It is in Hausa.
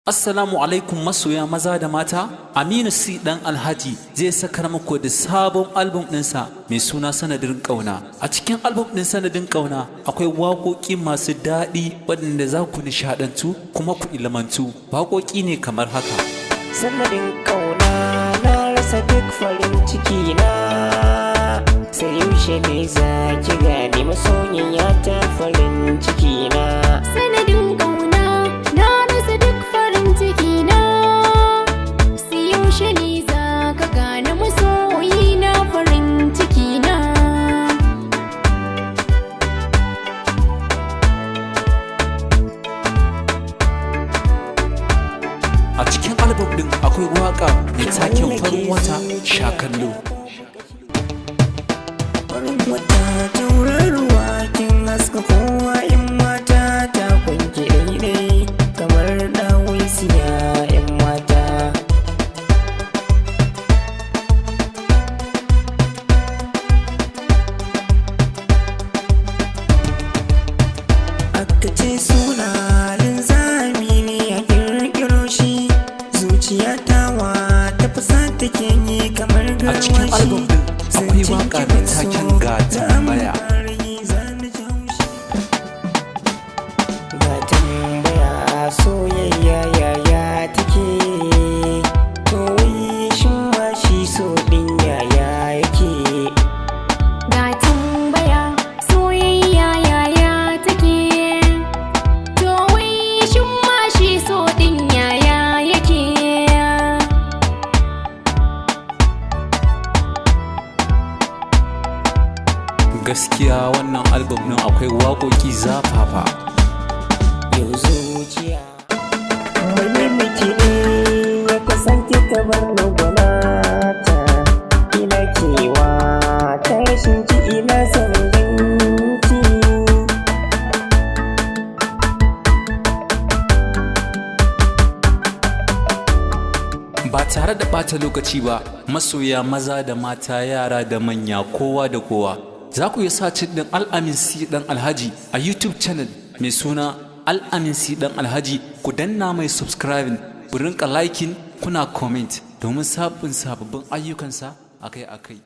Assalamu alaikum masoya maza da mata. Aminu C Dan Alhaji zai sakar muku da sabon album ɗinsa mai suna Sanadin Ƙauna. A cikin album ɗin Sanadin Ƙauna akwai waƙoƙi masu daɗi waɗanda za ku nishaɗantu kuma ku ilmantu. Waƙoƙi ne kamar haka. Sanadin kauna na rasa duk farin ciki na. Sai yaushe ne za ki gane, masoyiya ta, farin ciki na? Sanadin ƙauna na rasa duk farin ciki na. Sai yaushe ne za ka gane, masoyi na, farin ciki na? A cikin album ɗin akwai waƙa mai taken Farin Wata Shakallo. Farin wata, tauraruwa, kin haska kowa. In mata ta kwanke daidai kamar ɗawisiya, 'yan mata. Aka ce suna linzami ne a kirkiro shi, zuciya tawa ta fasa take yi kamar A cikin garwashi. album ɗin akwai waƙa mai taken Ga Tambaya. Ga tambaya, soyayya yaya take? To wai shin ma shi so din yaya yake? Ga tambaya, soyayya yaya take? To wai shin ma shi so din yaya yake? Gaskiya wannan album ɗin akwai waƙoƙi zafafa. Yau zuciya mai miki ne ya kasance ta bar ni gwanata. Ina kewa ta rashin ki, ina son ganki. Ba tare da ɓata lokaci ba, masoya maza da mata, yara da manya, kowa da kowa, za ku iya searching ɗin Al'amin C Dan Alhaji a YouTube channel mai suna Al'amin C Dan Alhaji. Ku danna mai subscribing, ku rinka liking, kuna comment domin sabbin sababbin ayyukansa akai-akai.